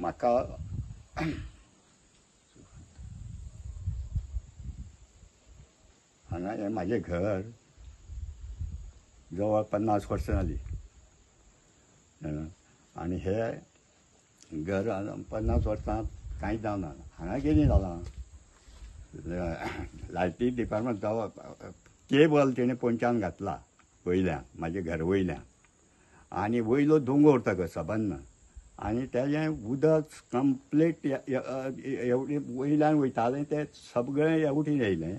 म्हाका हांगा हें म्हाजें घर जवळ 50 वर्सां जालीं आनी हे घर 50 वर्सां कांयच जावना. हांगा कितें जालां, लायटी डिपार्टमेंट केबल तेणें पोंच्यान घातला वयल्यान, म्हाजे घर वयल्यान, आनी वयलो दोंगोर ताका सबंद, आनी तेजें उदक कंप्लीट एवढे वयल्यान वयतालें तें सगळें एवटीन येयलें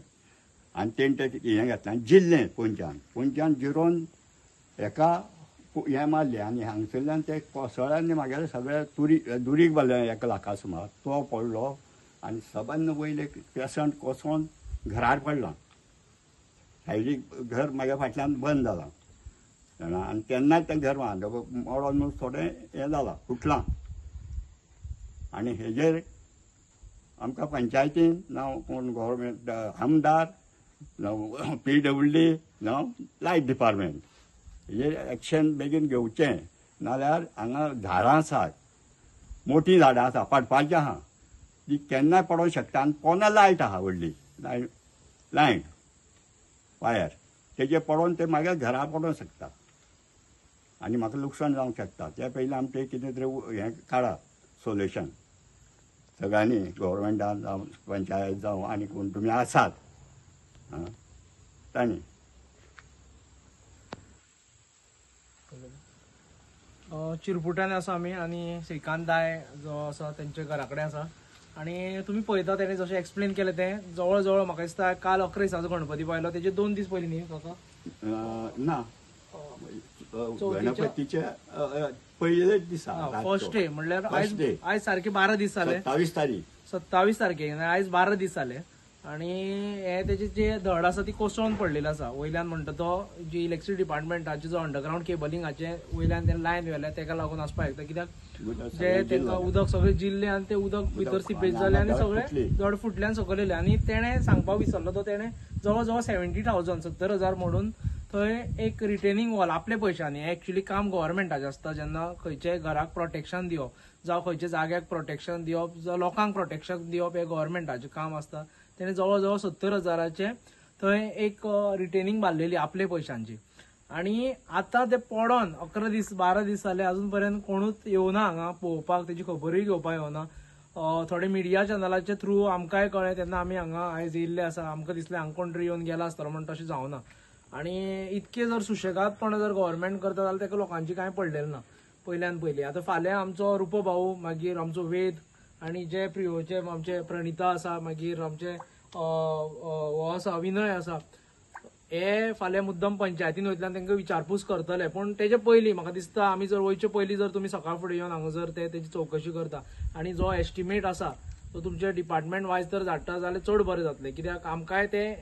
आनी तेणें तें हें घातलें आनी जिरलें पोंच्यान, पोंच्यान जिरोवन हेका हें मारलें आनी हांगसरल्यान ते कोसळ्ळें आनी म्हागेलें सगळें तुरी दुरीग बांदलें 1 लाखा सुमार, तो पडलो आनी सबंद वयले पेसंट कोसळोन घरार पडला. सायडीक घर म्हाज्या फाटल्यान बंद जालां जाणा, आनी तेन्नाच तें घर मोडोन म्हूण थोडें हें जालां, फुटलां. आनी हेजेर आमकां पंचायतीन जावं कोण गव्हर्मेंट आमदार जावं PWD जावं लायट डिपार्टमेंट हेजेर एक्शन बेगीन घेवचें, नाल्यार हांगा झाडां आसात, मोटीं झाडां आसा, पडपाचीं आहा, ती केन्नाय पडोंक शकता. आनी पोंदा लायट आहा व्हडली लायन वायर, तेजे पडोन ते मागीर घरा पडोंक शकता आनी म्हाका लुकसाण जावंक शकता. त्या पयलीं आमचें कितें तरी हें काडा सोल्युशन सगळ्यांनी, गव्हर्मेंटान जावं पंचायत जावं आनी कोण तुमी आसात तांणी. चिरपुट्यान आसा आमी आनी श्रीकांत दाय जो आसा तेंच्या घरा कडेन आसा आनी तुमी पळयता तेणें जशें एक्सप्लेन केलें तें जवळ जवळ म्हाका दिसता काल 11 दिसाचो गणपती पायलो, तेजे 2 दीस पयलीं न्ही काका? ना, गणपतीचे पयलेच दिसा, फर्स्ट डे म्हणल्यार आयज सारके 12 दीस जाले, 27 तारीख, 27 तारखेक आयज 12 दीस जाले. आनी हे तेजे जे धड आसा ती कोसळून पडलेली आसा वयल्यान, म्हणटा तो जी इलेक्ट्रिसिटी डिपार्टमेंटाचे जो अंडरग्रावंड केबलिंगाचे वयल्यान ते लायन व्हेल्या तेका लागून आसपाक शकता, कित्याक जे तेंकां उदक सगळें जिरलें आनी तें उदक भितर सिपेज जालें आनी सगळें धड फुटल्यान सकयल येयलें. आनी तेणें सांगपाक विसरलो तो, तेणें जवळ जवळ 70,000 70,000 म्हणून थंय एक रिटेनिंग वॉल आपल्या पयशांनी, एक्चुअली काम गव्हर्मेंटाचें आसता जेन्ना खंयच्याय घराक प्रोटेक्शन दिवप जावं खंयच्या जाग्याक प्रोटेक्शन दिवप जावं लोकांक प्रोटेक्शन दिवप हें गव्हर्मेंटाचें काम आसता. तेणें जवळ जवळ 70,000 थंय एक रिटेनिंग बांदलेली आपले पयशांची, आनी आतां ते पडोन 11 दीस 12 दीस जाले, अजून पर्यंत कोणूच येवना हांगा पळोवपाक, तेजी खबरूय घेवपाक येवना. थोडे मिडिया चॅनलाचे थ्रू आमकांय कळ्ळें तेन्ना आमी हांगा आयज येयल्ले आसा, आमकां दिसलें हांगा कोण तरी येवन गेला आसतलो म्हण, तशें जावना. आनी इतकें जर सुशेगादपण जर गव्हर्मेंट करता जाल्यार तेका लोकांची कांय पडलेलें ना पयल्यान पयलीं. आतां फाल्यां आमचो रुपो भाऊ, मागीर आमचो वेद, आनी जे प्रियोचे आमचे प्रणिता आसा, मागीर आमचे हो आसा विनय आसा, हे फाल्यां मुद्दम पंचायतीन वयतल्यान तांकां विचारपूस करतले. पूण तेजे पयलीं म्हाका दिसता आमी जर वयचे पयलीं जर तुमी सकाळ फुडें येवन हांगा जर ते तेजी चवकशी करता आनी जो एस्टिमेट आसा तो तुमचे डिपार्टमेंट वायज जर धाडटा जाल्यार चड बरें जातलें, कित्याक आमकांय तें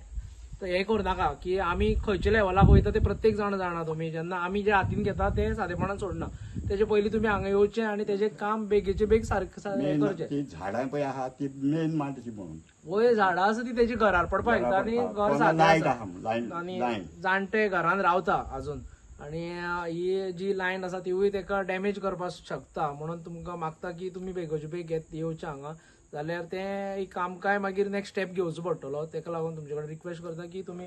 हें करूं नाका की आमी खंयच्या लेवलाक वयता ते प्रत्येक जाण जाणा तुमी, जेन्ना आमी जे हातीन घेता ते सादेपणान सोडना. तेजे पयलीं तुमी हांगा येवचें आनी तेजें काम बेगीचे बेग सारकें करचें. झाडां पळय आहा ती मेन मातशी म्हणून वयर झाडां आसा ती तेजी घरार पडपाक शकता आनी घर सादें आनी जाणटे घरान रावता अजून, आनी ही जी लायन आसा तिवूय तेका डॅमेज करपाक शकता. म्हणून तुमकां मागता की तुमी बेगोचे बेग येवचें हांगा, जाल्यार तें एक आमकांय मागीर नेक्स्ट स्टेप घेवचो पडटलो. तेका लागून तुमचे कडेन रिक्वेस्ट करता की तुमी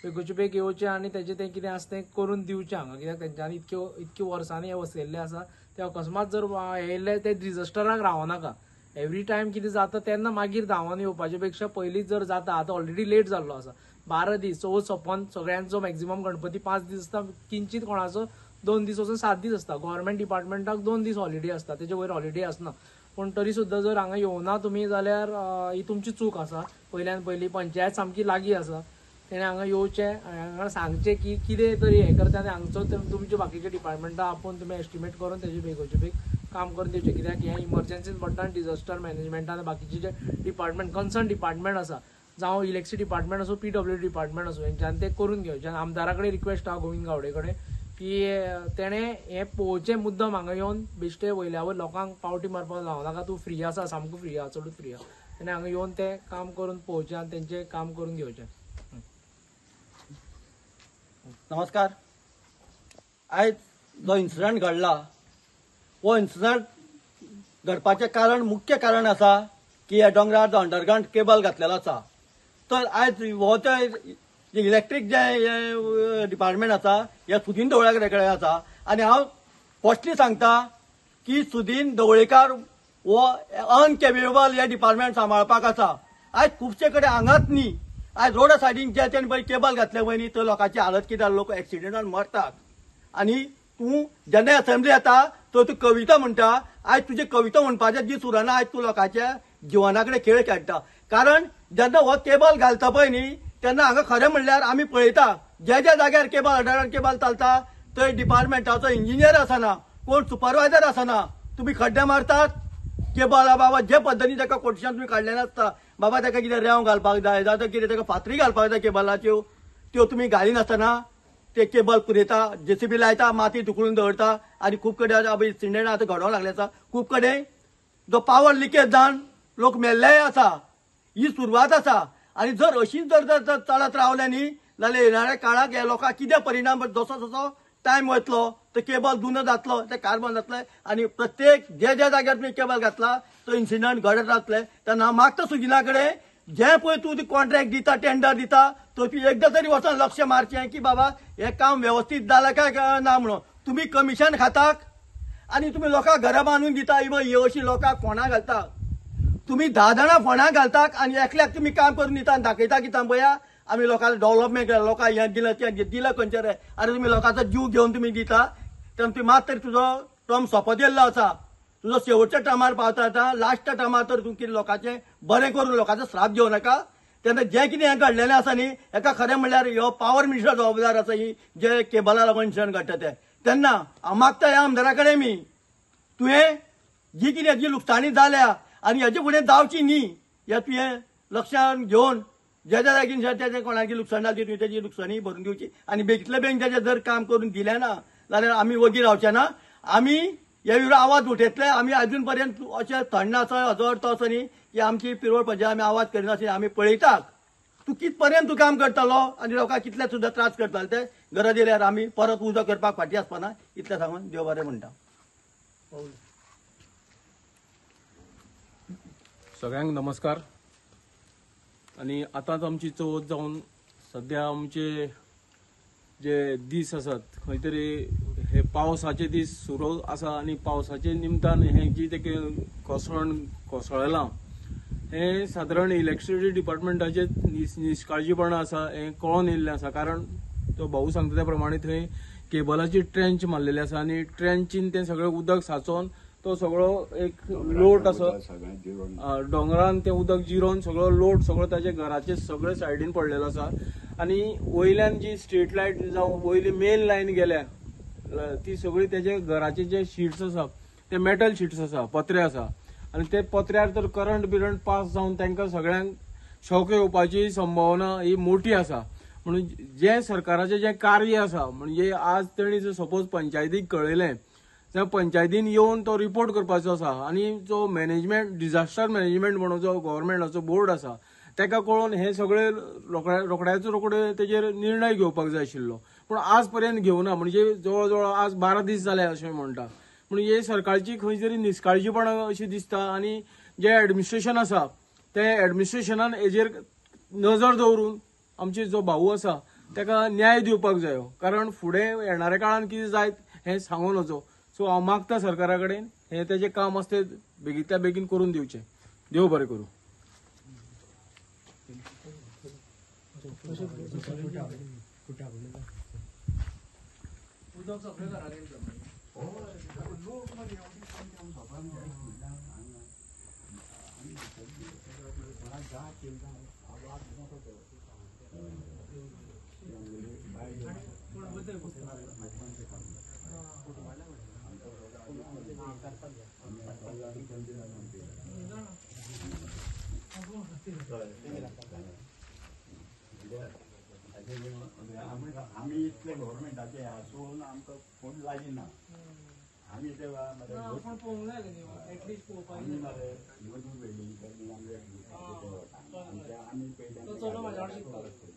बेगोचे बेग येवचें आनी तेजें तें कितें आसा तें करून दिवचें हांगा, कित्याक तेंच्यांनी इतके वर्सांनी हें वसयल्लें आसा, तें अकस्मात जर येयल्लें तें डिझास्टराक रावनाका. एवरी टायम कितें जाता तेन्ना मागीर धांवन येवपाचे पेक्षा पयलींच जर जाता, आतां ऑलरेडी लेट जाल्लो आसा, 12 दीस चवथ सोंपोन सगळ्यांचो मॅक्झिमम गणपती 5 दीस आसता, किंचीत कोणाचो 2 दीस वचून 7 दीस आसता. गव्हर्मेंट डिपार्टमेंटाक 2 दीस हॉलिडे आसता, तेजे वयर हॉलिडे आसना. पूण तरी सुद्दां जर हांगा येवना तुमी जाल्यार ही तुमची चूक आसा. पयल्यान पयलीं पंचायत सामकी लागीं आसा, तेणें हांगा येवचें आनी हांगा सांगचें की कितें तरी हें करता आनी हांगचो तुमचे बाकीचे डिपार्टमेंटां आपोवन तुमी एस्टिमेट करून तेजे बेगोचे बेग काम करून दिवचें, कित्याक हें इमर्जन्सीन पडटा आनी डिझास्टर मॅनेजमेंटान बाकीचे जे डिपार्टमेंट कन्सर्न डिपार्टमेंट आसा, जावं इलेक्ट्रिसिटी डिपार्टमेंट आसूं, PWD department आसूं, हेंच्यान तें करून घेवचें. आनी आमदारा कडेन रिक्वेस्ट आहा गोविंद गावडे कडेन की तेणें हें पळोवचें मुद्दम हांगा येवन बेश्टे वयल्या वयर लोकांक पावटी मारपाक लावनाका, तूं फ्री आसा, सामको फ्री आसा, चडूच फ्री आसा, तेणें हांगा येवन तें काम करून पळोवचें आनी तेंचें काम करून घेवचें. नमस्कार. आयज जो इन्सिडंट घडला हो इन्सिडंट घडपाचें कारण, मुख्य कारण आसा की ह्या दोंगरार जो अंडरग्रावंड केबल घातलेलो आसा, तर आयज हो जे इलेक्ट्रीक जे डिपार्टमेंट आसा हे सुदीन ढवळेकर कडेन आसा. आनी हांव स्पश्टली सांगता की सुदीन ढवळीकार हो अनकेपेबल हे डिपार्टमेंट सांबाळपाक आसा. आयज खुबशे कडेन हांगाच न्ही, आयज रोडा सायडीन जे तेणें पळय केबल घातले पळय न्ही, थंय लोकांची हालत कितें, लोक एक्सिडेंटान मरतात. आनी तूं जेन्ना असेंब्ली येता तर तूं कविता म्हणटा, आयज तुजी कविता म्हणपाचे दीस उरना, आयज तूं लोकांच्या जिवना कडेन खेळ खेळटा. कारण जेन्ना हो केबल घालता पळय न्ही तेन्ना हांगा खरें म्हणल्यार आमी पळयता ज्या ज्या जाग्यार केबल अंडरग्रावंड केबल चलता थंय डिपार्टमेंटाचो इंजिनियर आसना, कोण सुपरवायझर आसना. तुमी खड्डे मारतात केबल बाबा जे पद्दतीन ताका कोटेशन तुमी काडलें नासता, बाबा ताका कितें रेंव घालपाक जाय जावं कितें ताका फातरी घालपाक जाय केबलाच्यो, त्यो तुमी घालिनासतना ते केबल पुरयता, जेसीबी लायता, माती धुकळून दवरता. आनी खूब कडेन इन्सिडेंट आतां घडोवंक लागले आसा, खूब कडेन जो पावर लिकेज जावन लोक मेल्लेय आसा. ही सुरवात आसा. आनी जर अशीच जर चलत रावले न्ही जाल्यार येणाऱ्या काळाक ह्या लोकांक कितें परिणाम, जसो जसो टायम वतलो तो केबल जुनो जातलो, ते कार्बन जातले आनी प्रत्येक जे ज्या जाग्यार तुमी केबल घातला तो इन्सिडंट घडत रावतले. तेन्ना हांव मागता सुदिना कडेन, जें पळय तूं कॉन्ट्रॅक्ट दिता, टेंडर दिता, तो तूं एकदां तरी वचोन लक्ष मारचें की बाबा हें काम वेवस्थीत जालां काय ना म्हणून. तुमी कमिशन खातात आनी तुमी लोकांक घरां बांदून दिता, ही अशी लोकांक फोंडां घालता. तुमी 10 जाणां फोंडां घालतात आनी एकल्याक तुमी काम करून दिता आनी दाखयता की पळया आमी लोकांक डेवलपमेंट केलें, लोकांक हें दिलें तें दिलें खंयचें रे. आनी तुमी लोकांचो जीव घेवन तुमी दिता. तेन्ना तुमी मात तरी तुजो टर्म सोंपत येयल्लो आसा, तुजो शेवटच्या टर्मार पावता आतां, लास्टच्या टर्मार तर तूं कितें लोकांचें बरें करून लोकांचो श्राप घेवं नाका. तेन्ना जें कितें हें घडलेलें आसा न्ही हेका खरें म्हणल्यार ह्यो पावर मिनिस्टर जबाबदार आसा, ही जे केबला लागून इन्सिडंट घडटा तें. तेन्ना हांव मागता ह्या आमदारा कडेन मी, तुवें जी कितें हेजी लुकसाणी जाल्या आनी हेजे फुडें जावची न्ही हें तुवें लक्षान घेवन ज्या ज्या जाग्यार तेजें कोणाकी लुकसाण जाली तुवें तेजी लुकसाणी भरून दिवची. आनी बेगीतले बेगीन तेजें जर काम करून दिलें ना जाल्यार आमी वगी रावचे ना, आमी ह्या विरोध आवाज उठयतले. आमी अजून पर्यंत अशें थंड आसा हाजो अर्थ असो न्ही की आमची पिरवळ पंचायत आमी आवाज करिनासली. आमी पळयतात तूं कित पर्यंत तूं काम करतलो आनी लोकांक कितले सुद्दां त्रास करतले ते. गरज येयल्यार आमी परत उजो करपाक फाटीं आसपाना. इतलें सांगून देव बरें म्हणटा. सगळ्यांक नमस्कार. आनी आतांच आमची चवथ जावन सद्या आमचे जे दीस आसात खंय तरी हे पावसाचे दीस सुरू आसा आनी पावसाचे निमतान हें जी ते कोसळण कोसळलां हें सादारण इलेक्ट्रिसिटी डिपार्टमेंटाचे निश्काळजीपणां आसा हें कळोन येयल्लें आसा. कारण तो भाऊ सांगता त्या प्रमाणे थंय केबलाची ट्रेंच मारलेली आसा आनी ट्रेंचीन तें सगळें उदक सांचोवन तो सगळो एक लोट आसा दोंगरान तें उदक जिरोवन सगळो लोट सगळो ताच्या घराचे सगळे सायडीन पडलेलो आसा. आनी वयल्यान जी स्ट्रीट लायट जावं वयली मेन लायन गेल्या ती सगळी तेजे घराचे जे शिट्स आसा ते मेटल शिट्स आसा, पत्रे आसा आनी ते पत्र्यार तर करंट बिरंट पास जावन तांकां सगळ्यांक शॉक येवपाची संभावना ही मोठी आसा. म्हणून जें सरकाराचें जें कार्य आसा म्हणजे आज तेणी जर सपोज पंचायतीक कळयलें जाल्यार पंचायतीन येवन तो रिपोर्ट करपाचो आसा आनी जो मॅनेजमेंट डिजास्टर मॅनेजमेंट म्हणून जो गव्हर्मेंटाचो बोर्ड आसा ताका कळोवन हे सगळे रोखड्याचो रोखडे तेजेर निर्णय घेवपाक जाय आशिल्लो, पूण आज पर्यंत घेवना. म्हणजे जवळ जवळ आज 12 दीस जाले अशें म्हणटा. पूण हे सरकारची खंय तरी निश्काळजीपणां अशी दिसता आनी जे एडमिनिस्ट्रेशन आसा ते एडमिनिस्ट्रेशनान हेजेर नजर दवरून आमचे जो भाऊ आसा ताका न्याय दिवपाक जायो, कारण फुडें येणाऱ्या काळान कितें जायत हें सांगू नजो. सो हांव मागता सरकारा कडेन हें तेजें काम आसा तें बेगींतल्या बेगीन करून दिवचें. देव बरें करूं. आमी इतले गव्हर्मेंटाचे आसून आमकां कोण लागीं ना. आमी ते आमी पयले